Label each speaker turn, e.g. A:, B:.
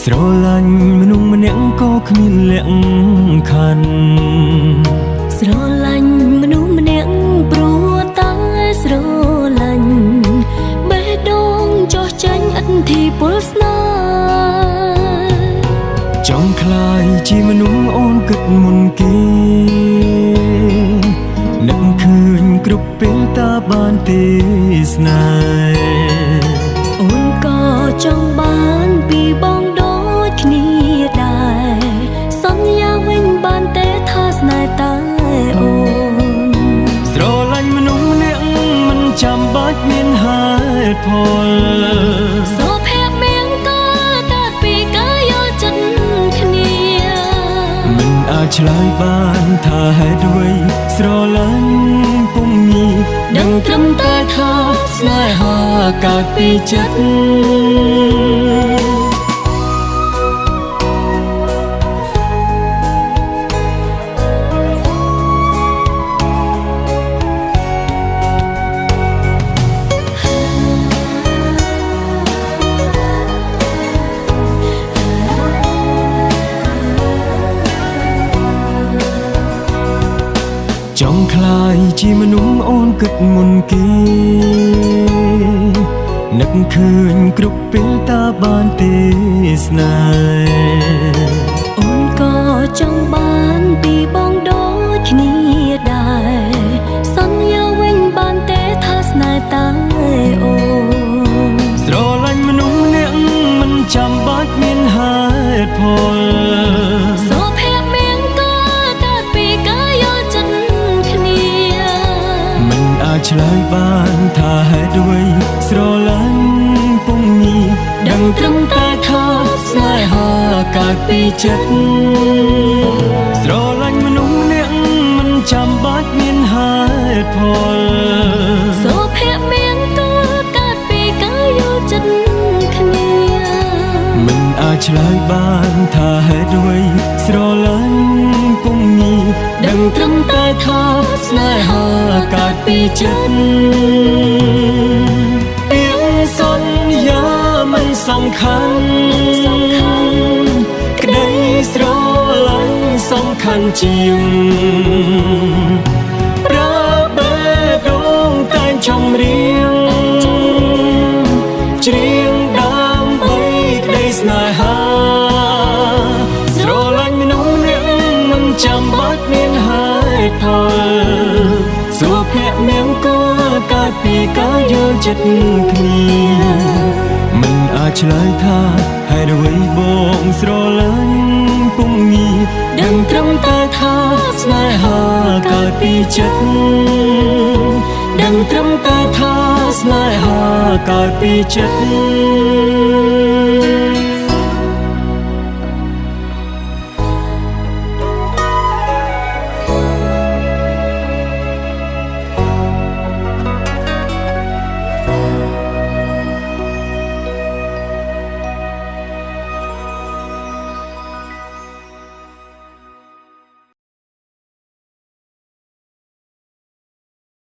A: ស្រឡាញ់មនុស្សម្នាក់ក៏គ្មានលក្ខខណ្ឌ
B: ស្រឡាញ់មនុស្សម្នាក់ព្រោះតែស្រឡាញ់បេះដូងចោះចាញ់ឥទ្ធិពលស្នេហ៍
A: ចង់ក្លាយជាមនុស្សអូនគិតមុនគេនឹកឃើញគ្រប់ពេលតាបានទេស្នេហ៍
B: អូនក៏ចង់បានពីបងដូចគ្នាដែរសន្យាវិញបានទេថាស្នេហ៍តែអូន
A: ស្រឡាញ់មនុស្សម្នាក់មិនចាំបាច់មានហេតុផល
B: សុភមង្គលកើតពីការយល់ចិត្តគ្នា
A: មិនអាចឆ្លើយបានថាហេតុអ្វីស្រឡាញ់ពុំមានដឹងត្រឹមតែថាស្នេហាកើតពីចិត្ត ចង់ក្លាយជាមនុស្សអូនគិតមុនគេនឹកឃើញគ្រប់ពេលតាបានទេស្នេហ៍
B: អូនក៏ចង់បានពីបងដូចគ្នាដែរសន្យាវិញបានទេថាស្នេហ៍តែអូន
A: ស្រឡាញ់មនុស្សម្នាក់មិនចាំបាច់មានហេតុផល
B: សុភមង្គលកើតពីការយល់ចិត្តគ្នា
A: មិនអាចឆ្លើយបានថាហេតុអ្វីស្រឡាញ់ពុំមានដឹងត្រឹមតែថាស្នេហាកើតពីចិត្តស្រឡាញ់មនុស្សម្នាក់មិនចាំបាច់មានហេតុផល
B: សុភមង្គលកើតពីការយល់ចិត្តគ្នា
A: មិនអាចឆ្លើយបានថាហេតុអ្វីស្រឡាញ់ពុំមានដឹងត្រឹមតែថាស្នេហាកើតពីចិត្តពាក្យសន្យាមិនសំខាន់ក្តីស្រឡាញ់សំខាន់ជាងប្រាបេះដូងតែចម្រៀងច្រៀងដើម្បីក្តីស្នេហាស្រឡាញ់មនុស្សម្នាក់មិនចាំបាច់មានហេតុផលសុភមង្គលកើតពីការយល់ចិត្តគ្នាមិនអាចឆ្លើយថាហេតុអ្វីបងស្រឡាញ់ពុំមានដឹងត្រឹមតែថាស្នេហាកើតពីចិត្តដឹងត្រឹមតែថាស្នេហាកើតពីចិត្ត